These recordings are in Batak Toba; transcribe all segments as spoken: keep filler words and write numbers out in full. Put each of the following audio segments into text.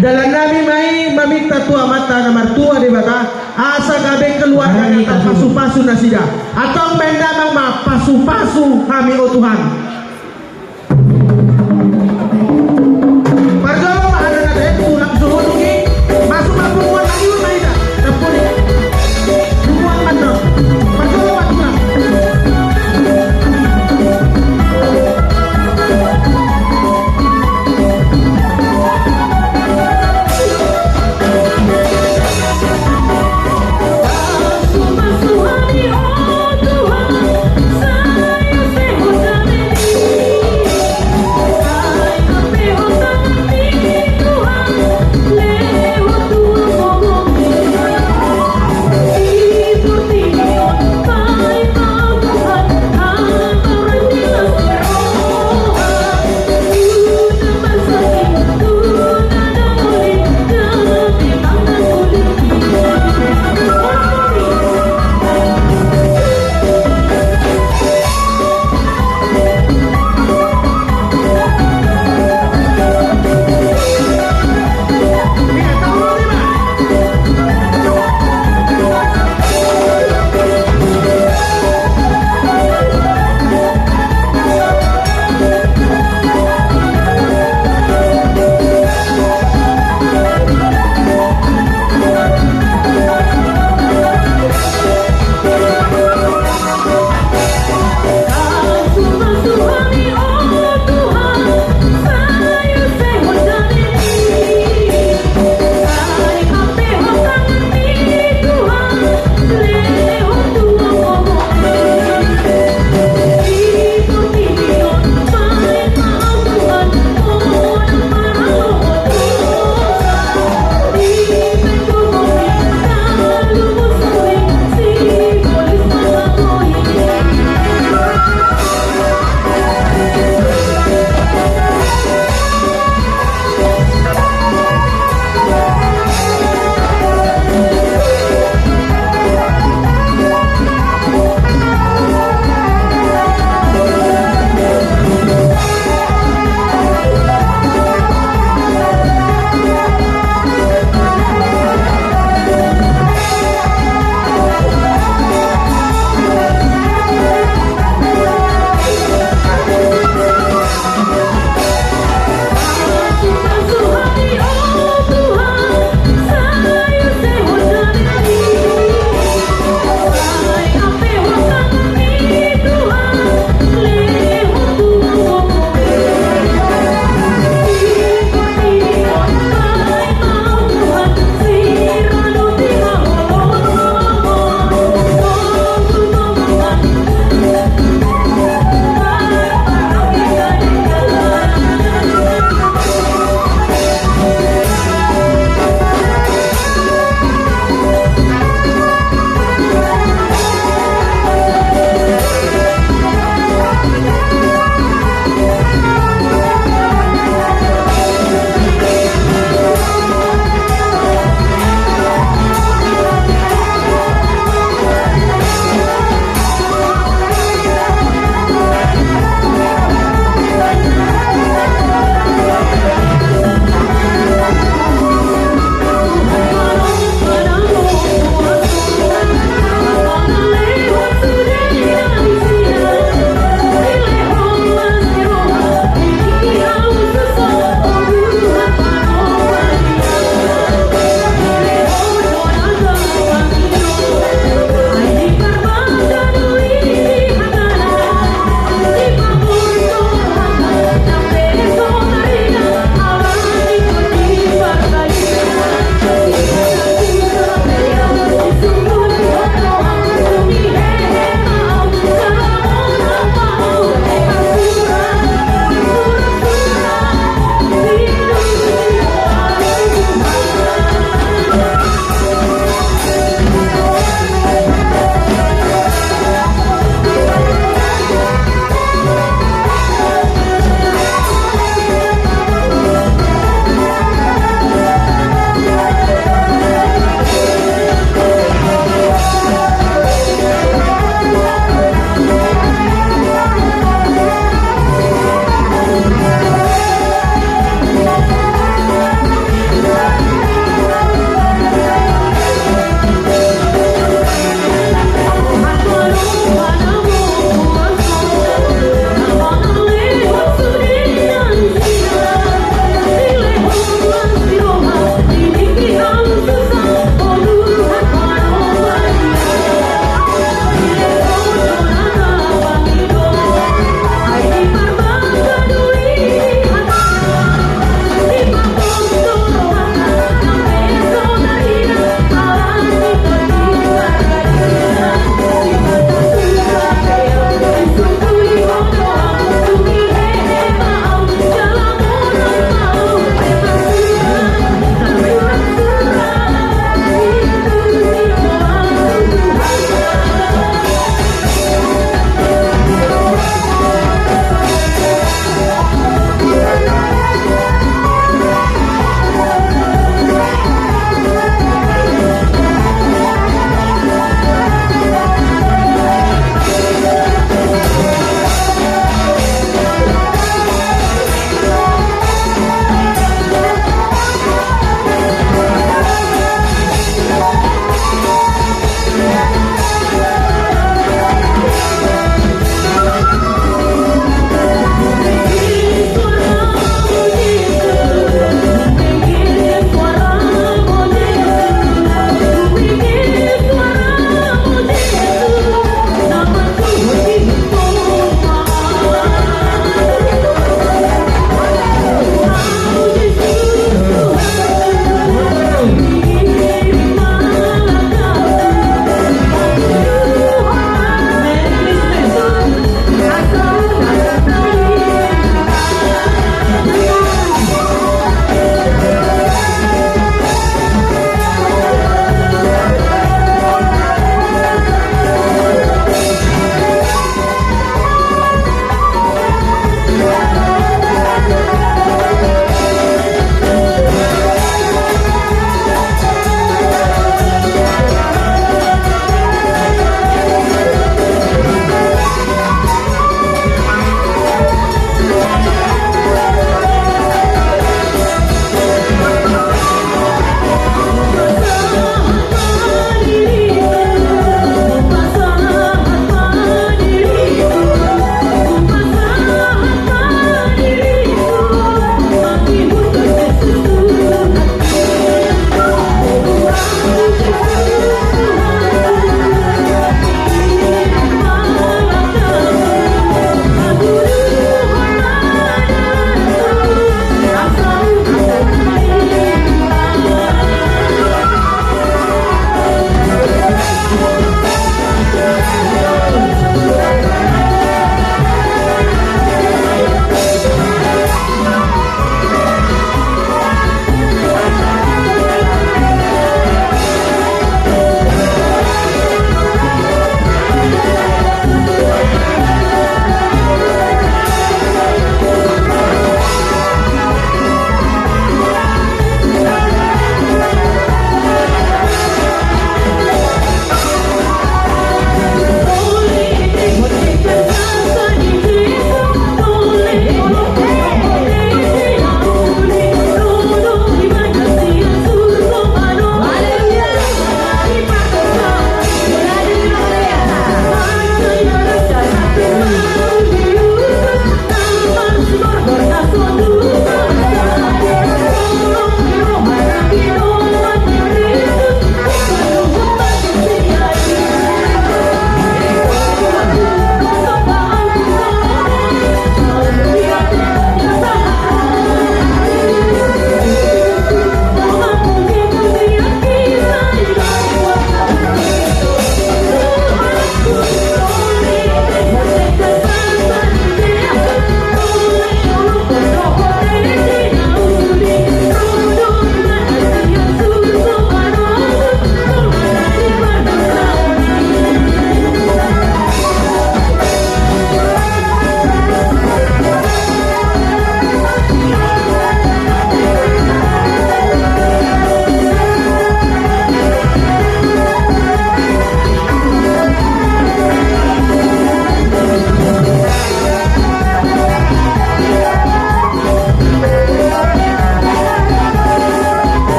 Dalan nami ma i maminta tu Amanta na martua Debata, asa gabe keluarga na tarpasupasu nasida. Antong baen damang ma pasupasu hami, o Tuhan. Parjolo ma hata na baen, tulang suhut i. Masuk ma punguan, na iur ma hita. Tampuni. Punguan ma, no. Parjolo ma, tulang.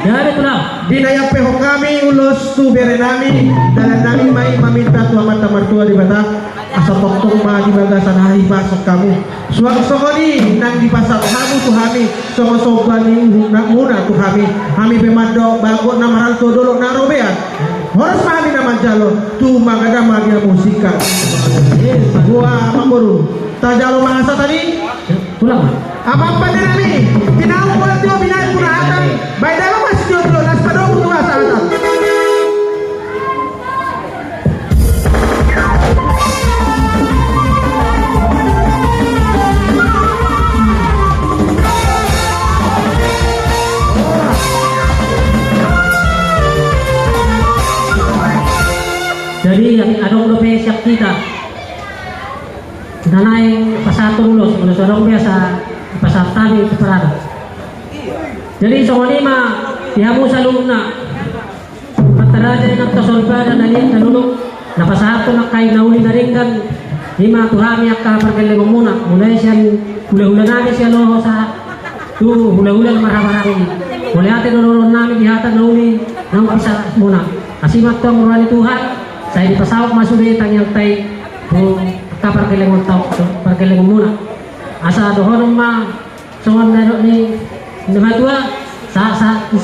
Jadi tulang, di na iampehon hami ulos tu bere nami, dalan nami ma i maminta tu Amanta Martua Debata, asa tongtong ma di bagasan hahipason hamu. Suang songon i nang dipasahat hamu tu hami songon somba ni uhum na muna tu hami. Hami pe mandok bagot na marhalto dolok na robean. Horas ma hami na manjalo tu mangadama di hamu singkat. Boa amangboru, tajalo ma hata tadi. Tulang. Amang pande nami, binahen ma jo binahen punahatan. Baen damang ma sitio tu las padomu tu hasahatan. Jadi adong dope sian hita na naeng pasahathon ulos, molo so adong biasa pasahat hami tu parada. Jadi songon i ma di hamu saluhutna. Amanta raja, inanta soripada, na liat na lolo, na pasahathon angka i na uli na denggan, i ma tu hami angka pargellengonmuna, mulai sian hulahula nami sian loho sahat tu hulahula na marhahamaranggi. Mauliate do dohonon nami di hata na uli naung pasahatmuna. Asi ma antong roha ni Tuhan, sai dipasaut ma sude tangiangta i tu angka pargellengonta, pargellengonmuna. Asa dohonon ma songon na nidok ni na matua, sahat-sahat tu